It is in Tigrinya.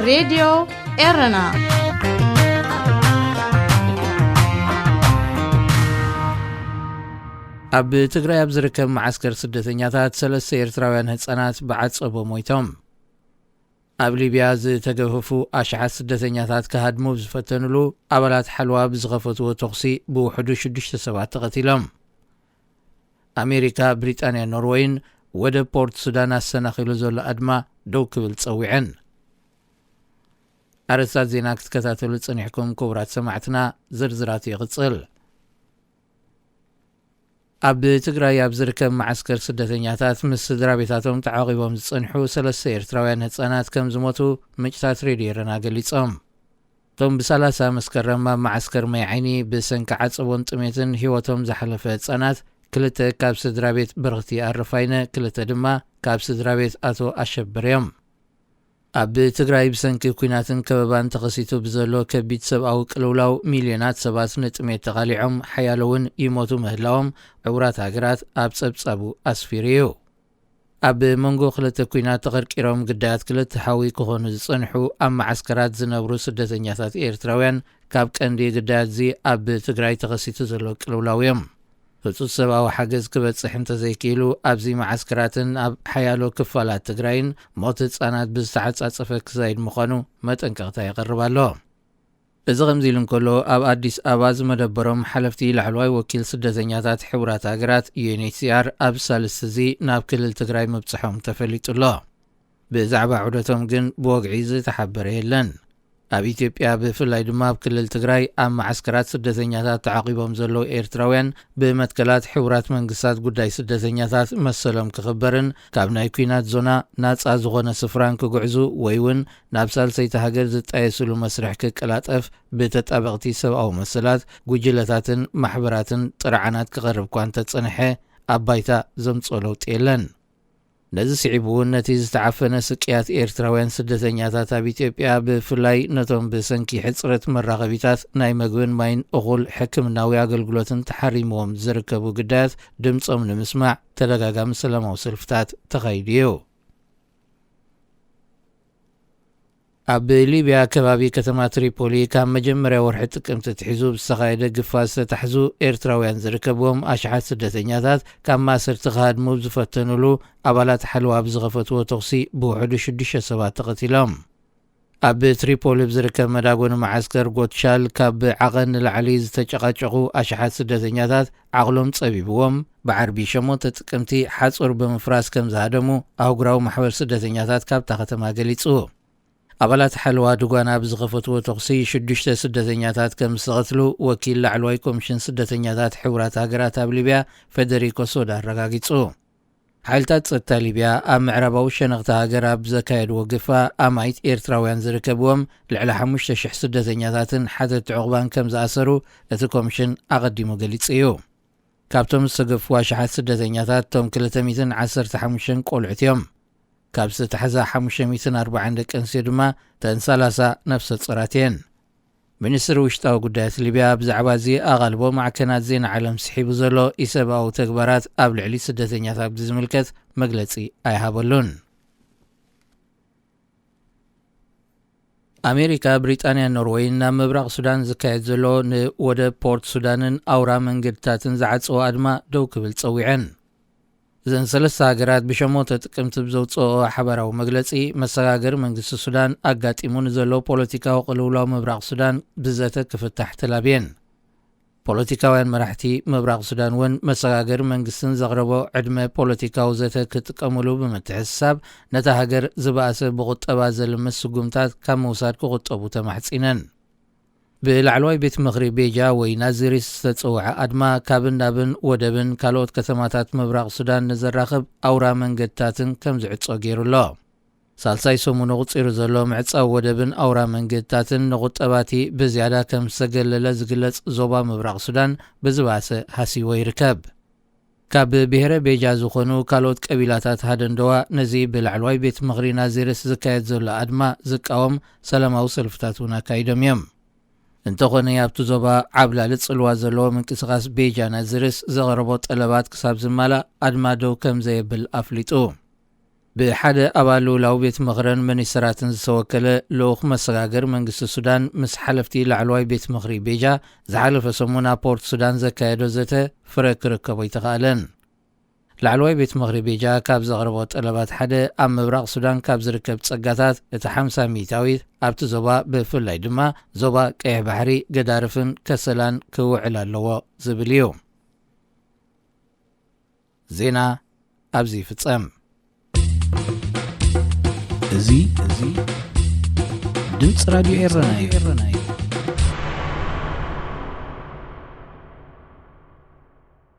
ሬድዮ ኤረና። ኣብ ትግራይ ኣብ ዝርከብ መዓስከር ስደተኛታት ሰለስተ ኤርትራውያን ህጻናት ብዓጸቦ ሞይቶም። ኣብ ሊብያ ዝተገፈፉ ኣሽሓት ስደተኛታት ክሃድሙ ብዝፈተኑሉ፣ ኣባላት ሓልዋ ብዝኸፈትዎ ተኹሲ ብውሕዱ ሽዱሽተ ሰባት ተቐቲሎም። ኣሜሪካ፣ ብሪጣንያን ኖርወይን ወደብ ፖርት ሱዳን ኣሰናኺሉ ዘሎ ኣድማ ደው ክብል ጸዊዐን። ኣርእስታት ዜና ክትከታተሉ ጸኒሕኩም ክቡራት ሰማዕትና፣ ዝርዝራቱ ይቕጽል። ኣብ ትግራይ ኣብ ዝርከብ መዓስከር ስደተኛታት ምስ ስድራ ቤታቶም ተዓቒቦም ዝጸንሑ ሰለስተ ኤርትራውያን ህጻናት ከም ዝሞቱ ምንጭታት ሬድዮ ኤረና ገሊጾም። እቶም ብሰላሳ መስከረም ኣብ መዓስከር ማይ ዓይኒ ብሰንኪ ዓጸቦን ጥሜትን ህይወቶም ዝሓለፈ ህጻናት፣ ክልተ ካብ ስድራ ቤት በረኽቲ ኣረፋይነ፣ ክልተ ድማ ካብ ስድራ ቤት ኣቶ ኣሸብር እዮም። ኣብ ትግራይ ብሰንኪ ኲናትን ከበባን ተኸሲቱ ብዘሎ ከቢድ ሰብኣዊ ቅልውላው፣ ሚልዮናት ሰባት ንጥሜት ተቓሊዖም፣ ሓያሎ እውን ይሞቱ ምህላዎም ሕቡራት ሃገራት ኣብ ጸብጻቡ ኣስፊሩ እዩ። ኣብ መንጎ ክልተ ኲናት ተቐርቂሮም ግዳያት ክልተ ሓዊ ክኾኑ ዝጸንሑ ኣብ መዓስከራት ዝነብሩ ስደተኛታት ኤርትራውያን፣ ካብ ቀንዲ ግዳያት እዚ ኣብ ትግራይ ተኸሲቱ ዘሎ ቅልውላው እዮም። ህጹጽ ሰብኣዊ ሓገዝ ክበጽሕ እንተዘይክኢሉ፣ ኣብዚ መዓስከራትን ኣብ ሓያሎ ክፋላት ትግራይን ሞት ህጻናት ብዝተዓጻጸፈ ክዛይድ ምዃኑ መጠንቀቕታ ይቐርብ ኣሎ። እዚ ከምዚ ኢሉ እንከሎ፣ ኣብ ኣዲስ ኣበባ ዝመደበሮም ሓለፍቲ ላዕለዋይ ወኪል ስደተኛታት ሕቡራት ሃገራት፣ ዩ ኤን ኤች ሲ ኣር፣ ኣብ ሳልስቲ እዚ ናብ ክልል ትግራይ ምብጽሖም ተፈሊጡ ኣሎ። ብዛዕባ ዑደቶም ግን ብወግዒ ዝተሓበረ የለን። ኣብ ኢትዮጵያ፣ ብፍላይ ድማ ኣብ ክልል ትግራይ፣ ኣብ መዓስከራት ስደተኛታት ተዓቒቦም ዘለዉ ኤርትራውያን፣ ብመትከላት ሕቡራት መንግስታት ጉዳይ ስደተኛታት መሰሎም ክኽበርን ካብ ናይ ኲናት ዞና ናጻ ዝኾነ ስፍራን ክጉዕዙ ወይ እውን ናብ ሳልሰይቲ ሃገር ዝጣየስሉ መስርሕ ክቀላጠፍ ብተጣበቕቲ ሰብኣዊ መሰላት ጉጅለታትን ማሕበራትን ጥርዓናት ክቐርብ እኳ እንተጸንሐ፣ ኣብ ባይታ ዘምጽኦ ለውጢ የለን። ነዚ ስዒቡ እውን ነቲ ዝተዓፈነ ስቅያት ኤርትራውያን ስደተኛታት ኣብ ኢትዮጵያ፣ ብፍላይ ነቶም ብሰንኪ ሕጽረት መራኸቢታት ናይ መግብን ማይን እኹል ሕክምናዊ ኣገልግሎትን ተሓሪምዎም ዝርከቡ ግዳያት ድምጾም ንምስማዕ ተደጋጋሚ ሰላማዊ ሰልፍታት ተኻይዱ እዩ። ኣብ ሊብያ ከባቢ ከተማ ትሪፖሊ ካብ መጀመርያ ወርሒ ጥቅምቲ ኣትሒዙ ብዝተኻየደ ግፋ ዝተታሕዙ ኤርትራውያን ዝርከብዎም ኣሽሓት ስደተኛታት ካብ ማእሰርቲ ክሃድሙ ዝፈተኑሉ ኣባላት ሓለዋ ብዝኸፈትዎ ተኹሲ ብውሕዱ ሽዱሽተ ሰባት ተቐቲሎም። ኣብ ትሪፖሊ ብዝርከብ መዳጎኒ መዓስከር ጎትሻል ካብ ዓቐን ንላዕሊ ዝተጨቃጨቑ ኣሽሓት ስደተኛታት ዓቕሎም ጸቢብዎም ብዓርቢ ሸሞንተ ጥቅምቲ ሓጹር ብምፍራስ ከም ዝሃደሙ ኣህጉራዊ ማሕበር ስደተኛታት ካብታ ከተማ ገሊጹ። ኣባላት ሓለዋ ድጓና ብዝኸፈትዎ ተኹሲ ሽዱሽተ ስደተኛታት ከም ዝተቐትሉ ወኪል ላዕለዋይ ኮሚሽን ስደተኛታት ሕቡራት ሃገራት ኣብ ሊብያ ፌደሪኮ ሶዳ ኣረጋጊጹ። ሓይልታት ጸጥታ ሊብያ ኣብ ምዕራባዊ ሸነኽቲ ሃገር ኣብ ዘካየድዎ ግፋ ኣማኢት ኤርትራውያን ዝርከብዎም ልዕሊ ሓሙሽተ ሽሕ ስደተኛታትን ሓተቲ ዕቑባን ከም ዝኣሰሩ እቲ ኮሚሽን ኣቐዲሙ ገሊጹ እዩ። ካብቶም ዝተገፉ ኣሽሓት ስደተኛታት እቶም ክልተ ሚእትን ዓሰርተ ሓሙሽተን ቆልዑት እዮም። ካብ ዝተታሕዛ ሓሙሽተ ሚእትን ኣርባዓን ደቂ ኣንስትዮ ድማ እተን ሰላሳ ነፍሰ ጾራት እየን። ሚኒስትሪ ውሽጣዊ ጉዳያት ሊብያ ብዛዕባ እዚ ኣቓልቦ ማዕከናት ዜና ዓለም ስሒቡ ዘሎ ኢሰብኣዊ ተግባራት ኣብ ልዕሊ ስደተኛታት ብዝምልከት መግለጺ ኣይሃበሉን። ኣሜሪካ፣ ብሪጣንያን ኖርወይን ናብ ምብራቕ ሱዳን ዝካየድ ዘሎ ንወደብ ፖርት ሱዳንን ኣውራ መንገድታትን ዝዓጸዎ ኣድማ ደው ክብል ጸዊዐን። እዘን ሰለስተ ሃገራት ብሸሞንተ ጥቅምቲ ብዘውጽኦ ሓባራዊ መግለጺ፣ መሰጋገሪ መንግስቲ ሱዳን ኣጋጢሙ ንዘሎ ፖለቲካዊ ቅልውላው ምብራቕ ሱዳን ብዘተ ክፍታሕ ተላብየን። ፖለቲካውያን መራሕቲ ምብራቕ ሱዳን እውን መሰጋገሪ መንግስትን ዘቕረቦ ዕድመ ፖለቲካዊ ዘተ ክጥቀሙሉ ብምትሕስሳብ፣ ነታ ሃገር ዝበኣሰ ብቁጠባ ዘልምስ ስጉምታት ካብ ምውሳድ ክቑጠቡ ተማሕጺነን። ብላዕለዋይ ቤት ምኽሪ ቤጃ ወይ ናዚሪስ ዝተጸውዐ ኣድማ፣ ካብን ናብን ወደብን ካልኦት ከተማታት ምብራቕ ሱዳን ንዘራኽብ ኣውራ መንገድታትን ከም ዝዕጾ ገይሩ ኣሎ። ሳልሳይ ሰሙኑ ቁጺሩ ዘሎ ምዕጻው ወደብን ኣውራ መንገድታትን ንቁጠባቲ ብዝያዳ ከም ዝተገለለ ዝግለጽ ዞባ ምብራቕ ሱዳን ብዝባሰ ሃሲዎ ይርከብ። ካብ ብሔረ ቤጃ ዝኾኑ ካልኦት ቀቢላታት ሃደንደዋ ነዚ ብላዕለዋይ ቤት ምኽሪ ናዚርስ ዝካየድ ዘሎ ኣድማ ዝቃወም ሰላማዊ ሰልፍታት እውን ኣካይዶም እዮም። እንተኾነ ኣብቲ ዞባ ዓብላሊ ጽልዋ ዘለዎ ምንቅስቓስ ቤጃ ናዚርስ ዘቕረቦ ጠለባት ክሳብ ዝማላእ ኣድማ ደው ከም ዘየብል ኣፍሊጡ። ብሓደ ኣባል ልኡላዊ ቤት ምኽርን ሚኒስትራትን ዝተወከለ ልኡኽ መሰጋገሪ መንግስቲ ሱዳን ምስ ሓለፍቲ ላዕለዋይ ቤት ምኽሪ ቤጃ ዝሓለፈ ሰሙን ኣብ ፖርት ሱዳን ዘካየዶ ዘተ ፍረ ክርከቦ ኣይተኻእለን። ላዕለዋይ ቤት ምኽሪ ቤጃ ካብ ዘቕረቦ ጠለባት ሓደ ኣብ ምብራቕ ሱዳን ካብ ዝርከብ ጸጋታት እቲ ሓምሳ ሚእታዊት ኣብቲ ዞባ ብፍላይ ድማ ዞባ ቀይሕ ባሕሪ ገዳርፍን ከሰላን ክውዕል ኣለዎ ዝብል እዩ። ዜና ኣብዚ ይፍጸም። እዚ እዚ ድምፂ ራዲዮ ኤረና እዩ።